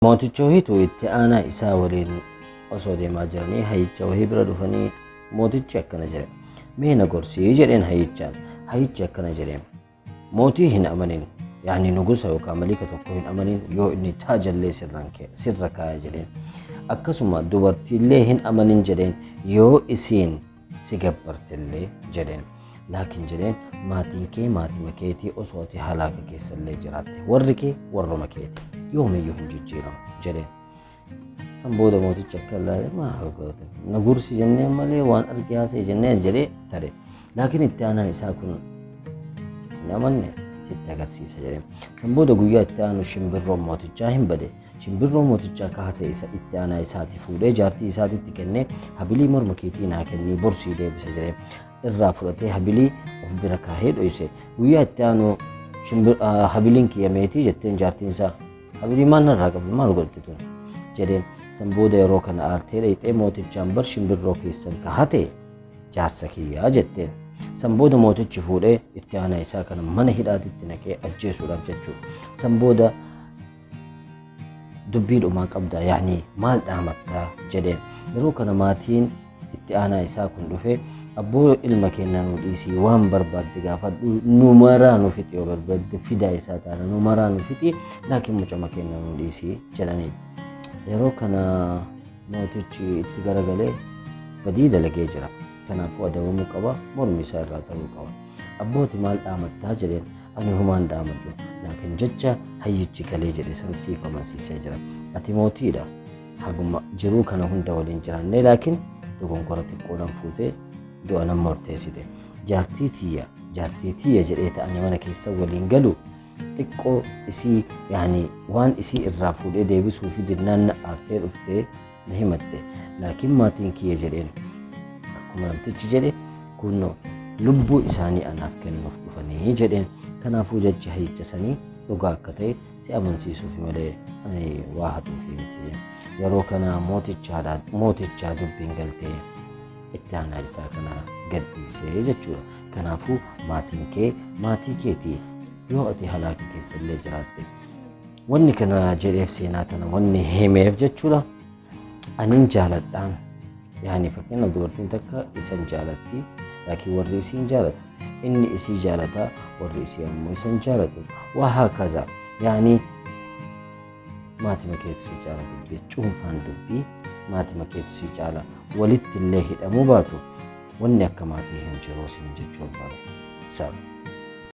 Mooticha wayiitu itti aanaa isaa waliin osoo deemaa jiranii hayyicha wayii bira dhufanii mootichi akkana jedhe. "Mee na gorsii," jedheen hayyichaan. Hayyichi akkana jedheen. "Mootii hin amanin, yaani nugusa yookaan malika tokko hin amanin yoo inni taajallee sirra kaaya," jedheen. "Akkasuma dubartiillee hin amanin," jedheen, "yoo isiin si gabbartillee," jedheen. "Laakiin," jedheen, "maatiin kee maatima keetii, osoo ati halaaka keessallee jiraatte warri kee warruma keeti, yoomiyyuu hin jijjiiramu," jedheen. San booda mootichi akka ilaale, "Maal goote, na gorsi jenneen malee waan arge haasa'e jenneen," jedhee tare. Laakiin itti aanaan isaa kun hin amanne. "Sitti agarsiisa," jedheen. San booda guyyaa itti aanu shimbirroon mootichaa hin bade. Shimbirroo mootichaa kaate isa itti aanaa isaati fuudhee jaartii isaatitti kennee, "Habilii morma keetii naa kennii, borsii deebisa," jedhee irraa fudhatee habilii of bira kaahee dhoyse. Guyyaa itti aanu, "Habiliin kiyya meetii?" jetteen jaartiin isaa. "Habilii maal narraa qabdi, maal godhatti tun?" jedheen. San booda yeroo kana aartee dhayxee mootichaan, "Bar shimbirroo keessan kahate jaarsa kiyyaa," jetteen. San booda mootichi fuudhee itti aanaa isaa kana mana hidhaatitti naqee ajjeesuudhaaf jechuudha. San booda, "Dubbii dhumaa qabda, yaani maal dhaamattaa?" jedheen. Yeroo kana maatiin itti aanaa isaa kun dhufee, "Abboo, ilma keenya nu dhiisii, waan barbaadde gaafadhu, nu maraa nu fixi, yoo barbaadde fidaa isaa taana, nu maraa nu fixi, laakiin mucama keenya nu dhiisii," jedhaniin. Yeroo kana mootichi itti garagalee, badii dalagee jira. Kanaafuu adabamuu qaba, mormi isaa irraa ta'uu qaba. "Abbooti, maal dhaamattaa?" jedheen. "Ani humaan dhaamadhu, laakiin jecha hayyichi galee jedhe san siif amansiisee jira. Ati mootiidha. Haguma jiruu kana hunda waliin jiraannee, laakiin dogongora xiqqoodhaan fuutee du'a nan murteessite. Jaartii tiyya, jaartii tiyya jedhee ta'anii mana keessa waliin galu, xiqqoo isii, yaani waan isii irraa fuudhee deebisuu fi dinnaan na aartee dhuftee na himatte. Laakiin maatiin kiyya," jedheen, "akkuma namtichi jedhe kunno lubbuu isaanii anaaf kennuuf dhufanii," jedheen. "Kanaafuu jechi hayyicha sanii dhugaa akka ta'e si amansiisuuf malee ani waa hatuufi miti." Yeroo kana mootichaa dubbiin galtee itti aanaa isaa kana gadhiisee jechuudha. Kanaafuu maatiin kee maatii keetii, yoo ati halaaka keessallee jiraatte. Wanni kana jedheef, seenaa tana wanni himeef jechuudha. Anin jaaladhaan, yaani fakkeenyaaf dubartiin takka isan jaalatti, laakiin warri isii hin jaalatu. Inni isii jaalata, warri isii ammoo isan jaalatu. Waa hakaza, yaani maatima keetu si caala, dubbii cuunfaan dubbii maatima keetu si caala, walitti illee hidhamuu baatu wanni akka maatii hin jiru siin jechuu barbaada.